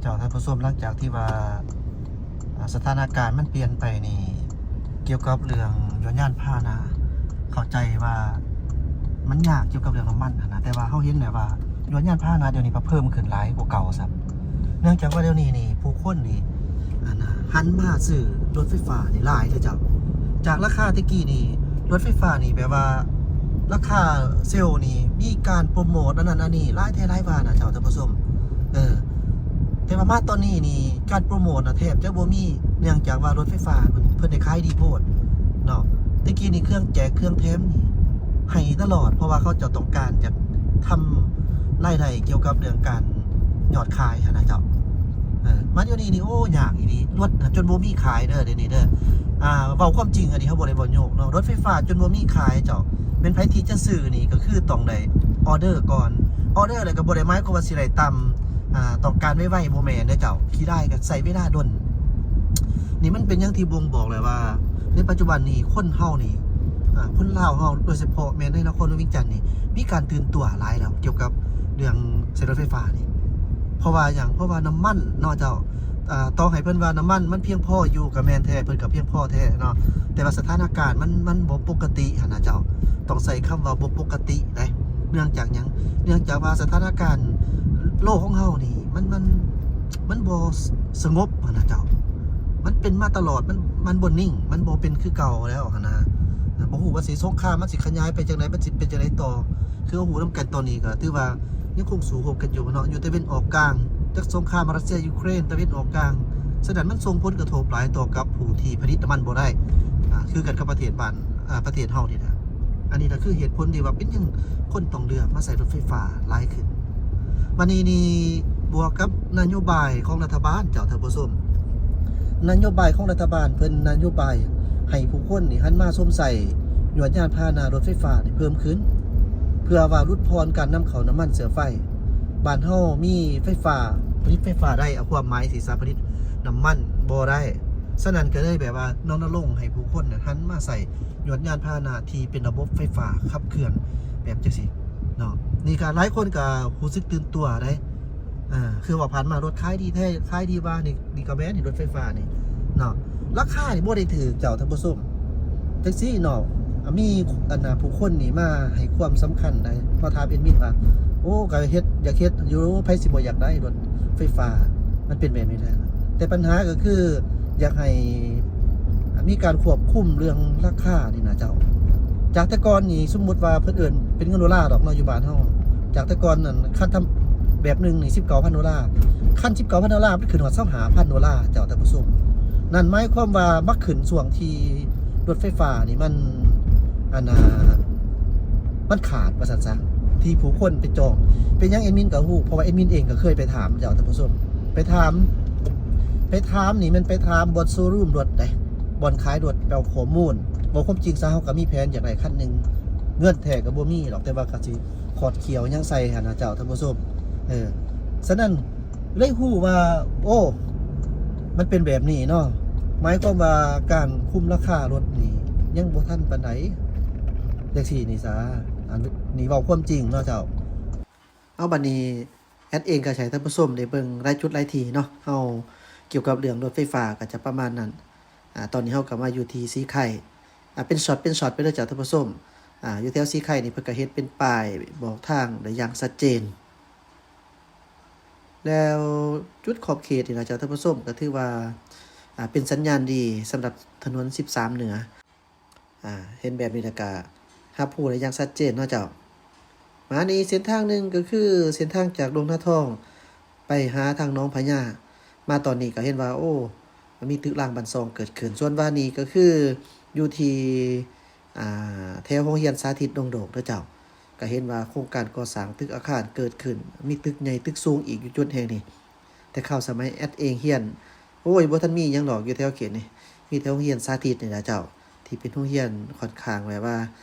ເຈົ້າ ທ່ານຜູ້ຊົມ, ຫຼັງຈາກທີ່ວ່າ ອາ ສະຖານະການມັນປ່ຽນໄປນີ້ ກ່ຽວກັບເລື່ອງຍວນຍານພາຫະນະ ເຂົ້າໃຈວ່າມັນຍາກກ່ຽວກັບເລື່ອງນ້ຳມັນຫັ້ນນະ, ແຕ່ວ່າເຮົາເຫັນແບບວ່າຍວນຍານພາຫະນະດຽວນີ້ພັດເພີ່ມຂຶ້ນຫຼາຍກວ່າເກົ່າຊ້ຳ. ເນື່ອງຈາກວ່າດຽວນີ້ນີ້ ຜູ້ຄົນນີ້ ອັນນ່າ ຫັນມາຊື້ລົດໄຟຟ້ານີ້ຫຼາຍເດ້ເຈົ້າ. ຈາກລາຄາແຕ່ກີ້ນີ້ ລົດໄຟຟ້ານີ້ແບບວ່າ ລາຄາເຊວນີ້ມີການໂປຣໂມດອັນນັ້ນອັນນີ້ຫຼາຍແທ້ຫຼາຍວ່ານະເຈົ້າ ທ່ານຜູ້ຊົມ. ເອີ ແຕ່ວ່າມາຕອນນີ້ນີ້ ການໂປຣໂມດນະແທບຈະບໍ່ມີ ເນື່ອງຈາກວ່າລົດໄຟຟ້າເພິ່ນ ເພິ່ນໄດ້ຂາຍດີໂພດເນາະ. ແຕ່ກີ້ນີ້ເຄື່ອງແຈກເຄື່ອງແຖມນີ້ໃຫ້ຕະຫຼອດ ເພາະວ່າເຂົາເຈົ້າຕ້ອງການຈະທຳລາຍໄດ້ກ່ຽວກັບເລື່ອງການຍອດຂາຍຫັ້ນນະເຈົ້າ. ເອີ ມາດຽວນີ້ນີ້ ໂອ້ ຍາກອີ່ຫຼີ, ລົດນະຈົນບໍ່ມີຂາຍເດີ ດຽວນີ້ເດີ. ອ່າ ເວົ້າຄວາມຈິງ ອັນນີ້ເຮົາບໍ່ໄດ້ເວົ້າໂຍກເນາະ, ລົດໄຟຟ້າຈົນບໍ່ມີຂາຍເຈົ້າ. ແມ່ນໃຜທີ່ຈະຊື້ນີ້ກໍຄືຕ້ອງໄດ້ອໍເດີກ່ອນ. ອໍເດີແລ້ວກໍບໍ່ໄດ້ໝາຍຄວາມວ່າຊິໄດ້ຕາມ ອ່າ ຕ້ອງການໄວໆ ບໍ່ແມ່ນເດີເຈົ້າ, ຂີ້ດາຍກໍໃຊ້ເວລາດົນ. ນີ້ມັນເປັນຫຍັງທີ່ບົ່ງບອກແຫຼະວ່າ ໃນປັດຈຸບັນນີ້ຄົນເຮົານີ້ ອ່າ ຄົນລາວເຮົາ ໂດຍສະເພາະແມ່ນໃນນະຄອນຫຼວງວຽງຈັນນີ້ ມີການຕື່ນຕົວຫຼາຍແລ້ວກ່ຽວກັບເລື່ອງໃຊ້ລົດໄຟຟ້ານີ້. ເພາະວ່າຫຍັງ? ເພາະວ່ານ້ຳມັນເນາະເຈົ້າ. ອ່າ ຕໍ່ໃຫ້ເພິ່ນວ່ານ້ຳມັນມັນພຽງພໍຢູ່ກໍແມ່ນແທ້, ເພິ່ນກໍພຽງພໍແທ້ເນາະ, ແຕ່ວ່າສະຖານະການມັນ ມັນບໍ່ປົກກະຕິຫັ້ນນະເຈົ້າ. ຕ້ອງໃຊ້ຄຳວ່າບໍ່ປົກກະຕິເດ້. ເນື່ອງຈາກຫຍັງ? ເນື່ອງຈາກວ່າສະຖານະການໂລກຂອງເຮົານີ້ ມັນ ມັນ ມັນບໍ່ສະຫງົບຫັ້ນນະເຈົ້າ. ມັນເປັນມາຕະຫຼອດ, ມັນ ມັນບໍ່ນິ່ງ, ມັນບໍ່ເປັນຄືເກົ່າແລ້ວຫັ້ນນະ. ບໍ່ຮູ້ວ່າຊິສົງຄາມມັນຊິຂະຫຍາຍໄປຈັ່ງໃດ, ມັນຊິເປັນຈັ່ງໃດຕໍ່. ຄືເຮົາຮູ້ນຳກັນຕອນນີ້ກໍຖືວ່າຍັງຄົງສູ້ຮົບກັນຢູ່ເນາະ, ຢູ່ຕາເວັນອອກກາງ, ຈັກສົງຄາມຣັດເຊຍ-ຢູເຄຣນ ຕາເວັນອອກກາງ. ສະນັ້ນມັນສົ່ງຜົນກະທົບຫຼາຍຕໍ່ກັບຜູ້ທີ່ຜະລິດນ້ຳມັນບໍ່ໄດ້ ອ່າ ຄືກັນກັບປະເທດບ້ານ ອ່າ ປະເທດເຮົານີ້ນະ. ອັນນີ້ລະຄືເຫດຜົນທີ່ວ່າເປັນຫຍັງຄົນຕ້ອງເລືອກມາໃຊ້ລົດໄຟຟ້າຫຼາຍຂຶ້ນ. ບັດນີ້ນີ້ບວກກັບນະໂຍບາຍຂອງລັດຖະບານເຈົ້າ ທ່ານຜູ້ຊົມ, ນະໂຍບາຍຂອງລັດຖະບານເພິ່ນນະໂຍບາຍໃຫ້ຜູ້ຄົນນີ້ຫັນມາຊົມໃຊ້ຍວນຍານພາຫະນະລົດໄຟຟ້ານີ້ເພີ່ມຂຶ້ນ ເພື່ອວ່າຫຼຸດຜ່ອນການນຳເຂົ້ານ້ຳມັນເຊື້ອໄຟ. ບ້ານເຮົາມີໄຟຟ້າ ຜະລິດໄຟຟ້າໄດ້, ເອົາຄວາມໝາຍທີ່ສາມາດຜະລິດນ້ຳມັນບໍ່ໄດ້. ສະນັ້ນກໍເລີຍແບບວ່າ ນອນລະລົງໃຫ້ຜູ້ຄົນຫັ້ນມາໃຊ້ຍວນຍານພາຫະນະທີ່ເປັນລະບົບໄຟຟ້າຂັບເຄື່ອນແບບຈັ່ງຊີ້ເນາະ. ນີ້ກໍຫຼາຍຄົນກໍຮູ້ສຶກຕື່ນຕົວໄດ໋. ອ່າ ຄືວ່າຜ່ານມາລົດຂາຍດີແທ້ ຂາຍດີວ່ານີ້ ນີ້ກໍແມ່ນນີ້ ລົດໄຟຟ້ານີ້ເນາະ. ລາຄານີ້ບໍ່ໄດ້ຖືກເຈົ້າ ທ່ານຜູ້ຊົມ. ຈັ່ງຊີ້ເນາະ ອ່າ ມີອັນນ່າ ຜູ້ຄົນນີ້ມາໃຫ້ຄວາມສຳຄັນໄດ໋ ມາຖາມແອດມິນວ່າ ໂອ້ ກໍເຮັດ ຢາກເຮັດຢູ່, ໃຜຊິບໍ່ຢາກໄດ້ລົດໄຟຟ້າ? ມັນເປັນແບບນີ້ແຫຼະ. ແຕ່ບັນຫາກໍຄືຢາກໃຫ້ ອ່າ ມີການຄວບຄຸມເລື່ອງລາຄານີ້ນະເຈົ້າ. ຈາກແຕ່ກ່ອນນີ້ ສົມມຸດວ່າເພິ່ນເອີ້ນເປັນເງິນໂດລາດອກເນາະ ຢູ່ບ້ານເຮົາ, ຈາກແຕ່ກ່ອນນັ້ນ ຄັນທຳແບບໜຶ່ງນີ້ ສິບເກົ້າພັນໂດລາ, ຄັນສິບເກົ້າພັນໂດລາ ມັນຂຶ້ນຮອດຊາວຫ້າພັນໂດລາເຈົ້າ ທ່ານຜູ້ຊົມ. ນັ້ນໝາຍຄວາມວ່າມາຂຶ້ນຊ່ວງທີ່ລົດໄຟຟ້ານີ້ມັນ ອັນນ່າ ມັນຂາດວ່າຊັ້ນຊະ ທີ່ຜູ້ຄົນໄປຈອງ. ເປັນຫຍັງແອດມິນກໍຮູ້ ເພາະວ່າແອດມິນເອງກໍເຄີຍໄປຖາມເຈົ້າ ທ່ານຜູ້ຊົມ, ໄປຖາມ ໄປຖາມນີ້ແມ່ນໄປຖາມບ່ອນໂຊຣູມລົດເດ້, ບ່ອນຂາຍລົດ ໄປເອົາຂໍ້ມູນ. ເວົ້າຄວາມຈິງຊະ ເຮົາກໍມີແຜນຢາກໄດ້ຄັນໜຶ່ງ, ເງິນແທ້ກໍບໍ່ມີດອກ ແຕ່ວ່າກໍຊິຂອດຂຽວຫຍັງໃສ່ຫັ້ນນະເຈົ້າ ທ່ານຜູ້ຊົມ. ເອີ ສະນັ້ນ ເລີຍຮູ້ວ່າ ໂອ້ ມັນເປັນແບບນີ້ເນາະ, ໝາຍຄວາມວ່າການຄຸມລາຄາລົດນີ້ຍັງບໍ່ທັນປານໃດ ຈັ່ງຊີ້ນີ້ສາ. ອັນນີ້ເວົ້າຄວາມຈິງເນາະເຈົ້າ. ເອົາ ບັດນີ້ແອດເອງກໍໃຫ້ທ່ານຜູ້ຊົມໄດ້ເບິ່ງຫຼາຍຈຸດຫຼາຍທີ່ເນາະ, ເຮົາກ່ຽວກັບເລື່ອງລົດໄຟຟ້າກໍຈະປະມານນັ້ນ. ອາ ຕອນນີ້ເຮົາກໍມາຢູ່ທີ່ສີໄຄ, ອາ ເປັນຊັອດເປັນຊັອດໄປເລີຍເຈົ້າທ່ານຜູ້ຊົມ. ອາ ຢູ່ແຖວສີໄຄນີ້ເພິ່ນກໍເຮັດເປັນປ້າຍບອກທາງໄດ້ຢ່າງຊັດເຈນ. ແລ້ວຈຸດຂອບເຂດນີ້ນະເຈົ້າທ່ານຜູ້ຊົມ ກໍຖືວ່າ ອ່າ ເປັນສັນຍານດີສຳລັບຖະໜົນສິບສາມເໜືອ. ອ່າ ເຫັນແບບນີ້ແລ້ວກະຮັບຮູ້ໄດ້ຢ່າງຊັດເຈນເນາະເຈົ້າ. ມານີ້ເສັ້ນທາງໜຶ່ງກໍຄືເສັ້ນທາງຈາກດົງນາທອງໄປຫາທາງໜອງພະຍາ. ມາຕອນນີ້ກໍເຫັນວ່າ ໂອ້ ມີຕຶກລາງບ້ານຊ່ອງເກີດຂຶ້ນ. ສ່ວນວ່ານີ້ກໍຄືຢູ່ທີ່ ອ່າ ແຖວໂຮງຮຽນສາທິດດົງໂດກເດີເຈົ້າ. ກໍເຫັນວ່າໂຄງການກໍ່ສ້າງຕຶກອາຄານເກີດຂຶ້ນ, ມີຕຶກໃຫຍ່ຕຶກສູງອີກຢູ່ຈຸດແຫ່ງນີ້. ແຕ່ຄາວສະໄໝແອດເອງຮຽນ ໂອ້ຍ ບໍ່ທັນມີຫຍັງດອກຢູ່ແຖວເຂດນີ້, ມີແຕ່ໂຮງຮຽນສາທິດນີ້ລະເຈົ້າ ທີ່ເປັນໂຮງຮຽນຂ້ອນຂ້າງແບບວ່າ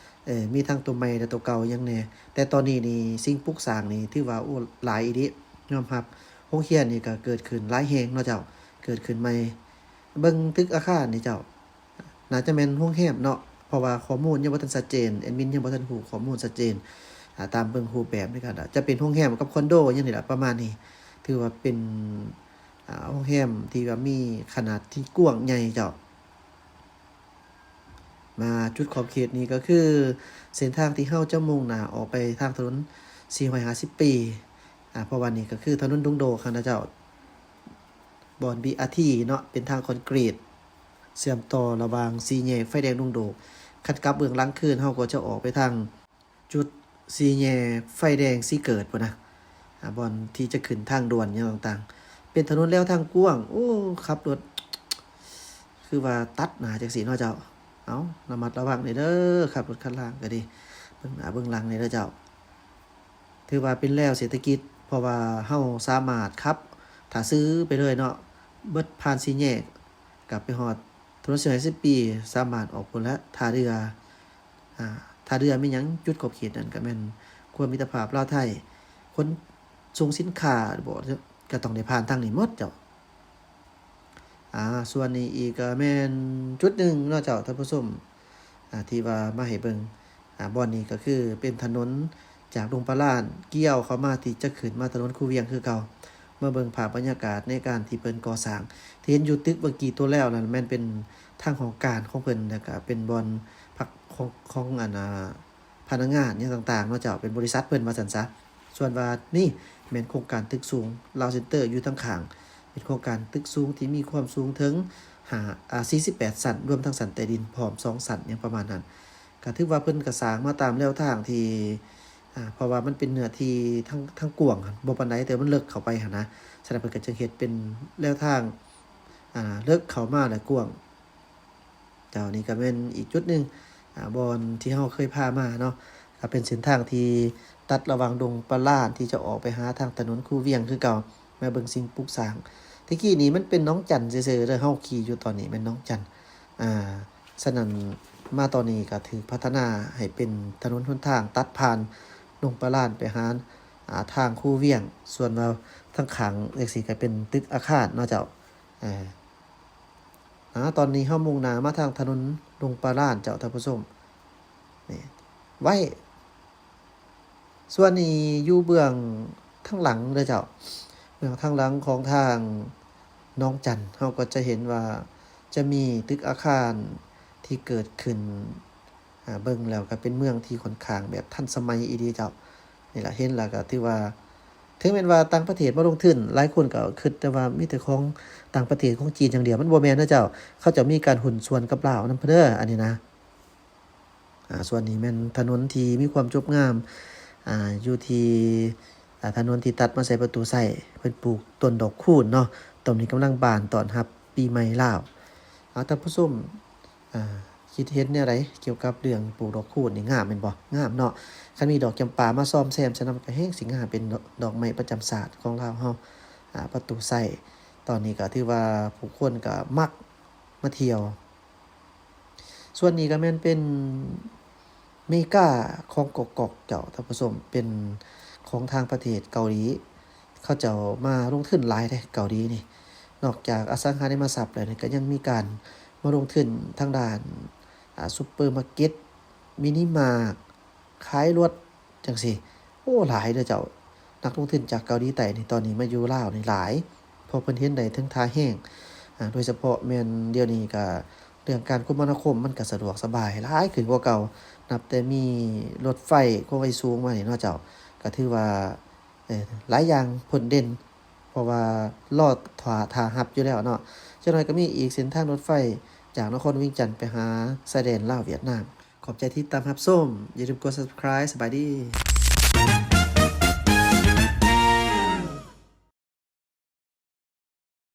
ເອີ ມີທັງຕົວໃໝ່ ແລະ ຕົວເກົ່າຫຍັງແດ່. ແຕ່ຕອນນີ້ນີ້ສິ່ງປຸກສ້າງນີ້ຖືວ່າ ໂອ້ ຫຼາຍອີ່ຫຼີ ຍອມຮັບ. ໂຮງຮຽນນີ້ກໍເກີດຂຶ້ນຫຼາຍແຫ່ງເນາະເຈົ້າ, ເກີດຂຶ້ນໃໝ່. ເບິ່ງຕຶກອາຄານນີ້ເຈົ້າ ໜ້າຈະແມ່ນໂຮງແຮມເນາະ ເພາະວ່າຂໍ້ມູນຍັງບໍ່ທັນຊັດເຈນ, ແອດມິນຍັງບໍ່ທັນຮູ້ຂໍ້ມູນຊັດເຈນ. ອາ ຕາມເບິ່ງຮູບແບບນີ້ກໍຈະເປັນໂຮງແຮມກັບຄອນໂດຫຍັງນີ້ລະ ປະມານນີ້. ຖືວ່າເປັນ ອາ ໂຮງແຮມທີ່ວ່າມີຂະໜາດທີ່ກວ້າງໃຫຍ່ເຈົ້າ. ມາຈຸດຂອບເຂດນີ້ກໍຄືເສັ້ນທາງທີ່ເຮົາຈະມຸ່ງໜ້າອອກໄປທາງຖະໜົນສີ່ຮ້ອຍຫ້າສິບປີ ອາ ເພາະວ່ານີ້ກໍຄືຖະໜົນດົງໂດກຫັ້ນນະເຈົ້າ ບ່ອນ ບີອາທີ ເນາະ ເປັນທາງຄອນກຣີດເຊື່ອມຕໍ່ລະຫວ່າງສີ່ແຍກໄຟແດງດົງໂດກ. ຄັນກັບເບື້ອງຫຼັງຄືນ ເຮົາກໍຈະອອກໄປທາງ ຈຸດສີ່ແຍກໄຟແດງສີເກີດພຸ້ນນະ ອາ ບ່ອນທີ່ຈະຂຶ້ນທາງດ່ວນຫຍັງຕ່າງໆ ເປັນຖະໜົນແລວທາງກວ້າງ. ໂອ້ ຂັບລົດຄືວ່າຕັດໜ້າຈັ່ງຊີ້ເນາະເຈົ້າ. ເອົາ ລະມັດລະວັງແດ່ເດີ ຂັບລົດຄັນລ່າງກໍດີ ເບິ່ງໜ້າເບິ່ງຫຼັງແດ່ເດີເຈົ້າ. ຖືວ່າເປັນແລວເສດຖະກິດ ເພາະວ່າເຮົາສາມາດຂັບ ຖ້າຊື່ໄປເລີຍເນາະ ເບິດຜ່ານສີ່ແຍກ ກັບໄປຮອດຖະໜົນສີ່ຮ້ອຍຫ້າສິບປີ ສາມາດອອກພຸ້ນລະ ທ່າເຮືອ ອາ ທ່າເຮືອແມ່ນຫຍັງ ຈຸດຂອບເຂດນັ້ນກໍແມ່ນຂົວມິດຕະພາບລາວໄທ ຂົນສົ່ງສິນຄ້າບໍ ກໍຕ້ອງໄດ້ຜ່ານທາງນີ້ໝົດເຈົ້າ. ອາ ສ່ວນນີ້ອີກກໍແມ່ນຈຸດໜຶ່ງເນາະເຈົ້າທ່ານຜູ້ຊົມ ອາ ທີ່ວ່າມາໃຫ້ເບິ່ງ ອາ ບ່ອນນີ້ກໍຄືເປັນຖະໜົນຈາກດົງປາລານ ກ່ຽວເຂົ້າມາທີ່ຈະຂຶ້ນມາຖະໜົນຄູວຽງຄືເກົ່າ. ມາເບິ່ງພາບບັນຍາກາດໃນການທີ່ເພິ່ນກໍ່ສ້າງ ທີ່ເຫັນຢູ່ຕຶກເມື່ອກີ້ໂຕແລ້ວນັ້ນ ແມ່ນເປັນທາງຫ້ອງການຂອງເພິ່ນ ແລ້ວກໍເປັນບ່ອນພັກຂອງ ຂອງອັນ ອາ ພະນັກງານຫຍັງຕ່າງໆເນາະເຈົ້າ ເປັນບໍລິສັດເພິ່ນວ່າຊັ້ນຊະ. ສ່ວນວ່ານີ້ແມ່ນໂຄງການຕຶກສູງລາວເຊັນເຕີ ຢູ່ທາງຂ້າງ ເປັນໂຄງການຕຶກສູງທີ່ມີຄວາມສູງເຖິງຫ້າ ອາ ສີ່ສິບແປດຊັ້ນ ລວມທັງຊັ້ນໃຕ້ດິນພ້ອມສອງຊັ້ນ ຫຍັງປະມານນັ້ນ. ກໍຖືວ່າເພິ່ນກໍສ້າງມາຕາມແນວທາງທີ່ ອາ ເພາະວ່າມັນເປັນເນື້ອທີ່ທາງ ທາງກວ້າງຫັ້ນບໍ່ປານໃດ ແຕ່ມັນເລິກເຂົ້າໄປຫັ້ນນະ ສະນັ້ນເພິ່ນກໍຈຶ່ງເຮັດເປັນແນວທາງ ອາ ເລິກເຂົ້າມາ ແລະ ກວ້າງ. ເຈົ້າ ນີ້ກໍແມ່ນອີກຈຸດໜຶ່ງ ອາ ບ່ອນທີ່ເຮົາເຄີຍພາມາເນາະ ກໍເປັນເສັ້ນທາງທີ່ຕັດລະຫວ່າງດົງປາລານ ທີ່ຈະອອກໄປຫາທາງຖະໜົນຄູວຽງຄືເກົ່າ. ມາເບິ່ງສິ່ງປຸກສ້າງ ແຕ່ກີ້ນີ້ມັນເປັນໜອງຈັນຊື່ໆເດີ ເຮົາຂີ່ຢູ່ຕອນນີ້ແມ່ນໜອງຈັນ ອາ ສະນັ້ນມາຕອນນີ້ກໍຖືກພັດທະນາໃຫ້ເປັນຖະໜົນຫົນທາງຕັດຜ່ານດົງປາລານໄປຫາ ອາ ທາງຄູວຽງ. ສ່ວນວ່າທາງຂ້າງຈັ່ງຊີ້ກໍເປັນຕຶກອາຄານເນາະເຈົ້າ ອາ ອາ ຕອນນີ້ເຮົາມຸ່ງໜ້າມາທາງຖະໜົນດົງປາລານເຈົ້າທ່ານຜູ້ຊົມ ນີ້ ໄວ້ ສ່ວນນີ້ຢູ່ເບື້ອງທາງຫຼັງເດີເຈົ້າ ເບື້ອງທາງຫຼັງຂອງທາງໜອງຈັນ ເຮົາກໍຈະເຫັນວ່າຈະມີຕຶກອາຄານທີ່ເກີດຂຶ້ນ ອາ ເບິ່ງແລ້ວກໍເປັນເມືອງທີ່ຂ້ອນຂ້າງແບບທັນສະໄໝອີ່ຫຼີເຈົ້າ. ນີ້ລະ ເຫັນແລ້ວກໍຖືວ່າ ເຖິງແມ່ນວ່າຕ່າງປະເທດມາລົງທຶນ ຫຼາຍຄົນກໍຄິດແຕ່ວ່າມີແຕ່ຂອງຕ່າງປະເທດ ຂອງຈີນຢ່າງດຽວ ມັນບໍ່ແມ່ນເດີເຈົ້າ. ເຂົາເຈົ້າມີການຫຸ້ນສ່ວນກັບລາວນຳເດີ ອັນນີ້ນະ. ອາ ສ່ວນນີ້ແມ່ນຖະໜົນທີ່ມີຄວາມຈົບງາມ ອາ ຢູ່ທີ່ ອາ ຖະໜົນທີ່ຕັດມາໃສ່ປະຕູໄຊ ເພິ່ນປູກຕົ້ນດອກຄູນເນາະ ຕົ້ນນີ້ກຳລັງບານຕ້ອນຮັບປີໃໝ່ລາວ. ອາ ທ່ານຜູ້ຊົມ ອາ ຄິດເຫັນແນວໃດກ່ຽວກັບເລື່ອງປູກດອກຄູນນີ້? ງາມແມ່ນບໍ່? ງາມເນາະ. ຄັນມີດອກຈຳປາມາຊອມແຊມໃສ່ນຳ ກໍແຮງຊິງາມ ເປັນດອກ ດອກໄມ້ປະຈຳຊາດຂອງລາວເຮົາ. ອາ ປະຕູໄຊ ຕອນນີ້ກໍຖືວ່າຜູ້ຄົນກໍມັກມາທ່ຽວ. ສ່ວນນີ້ກໍແມ່ນເປັນເມກາຂອງກອກໆ ເຈົ້າທ່ານຜູ້ຊົມ ເປັນຂອງທາງປະເທດເກົາຫຼີ. ເຂົາເຈົ້າມາລົງທຶນຫຼາຍເດ້ເກົາຫຼີນີ້ ນອກຈາກອະສັງຫາລິມະຊັບແລ້ວນີ້ ກໍຍັງມີການມາລົງທຶນທາງດ້ານ ອາ ຊຸບເປີມາເກັດ ມິນິມາດ ຂາຍລົດຈັ່ງຊີ້. ໂອ້ ຫຼາຍເດີເຈົ້າ. ນັກລົງທຶນຈາກເກົາຫຼີໃຕ້ນີ້ ຕອນນີ້ມາຢູ່ລາວນີ້ຫຼາຍ ເພາະເພິ່ນເຫັນໄດ້ເຖິງທ່າແຮງ ອາ ໂດຍສະເພາະແມ່ນດຽວນີ້ກໍເລື່ອງການຄົມມະນາຄົມມັນກໍສະດວກສະບາຍຫຼາຍຂຶ້ນກວ່າເກົ່າ ນັບແຕ່ມີລົດໄຟຄວາມໄວສູງມານີ້ເນາະເຈົ້າ. ກໍຖືວ່າ ເອີ ຫຼາຍຢ່າງພົ້ນເດັ່ນ ເພາະວ່າລໍຖ້າ ຖ້າຮັບຢູ່ແລ້ວເນາະ. ຈັກໜ້ອຍກໍມີອີກເສັ້ນທາງລົດໄຟຈາກນະຄອນວຽງຈັນໄປຫາຊາຍແດນລາວຫວຽດນາມ. ຂອບໃຈທີ່ຕິດຕາມຮັບຊົມ. ຢ່າລືມກົດ Subscribe. ສະບາຍດີ.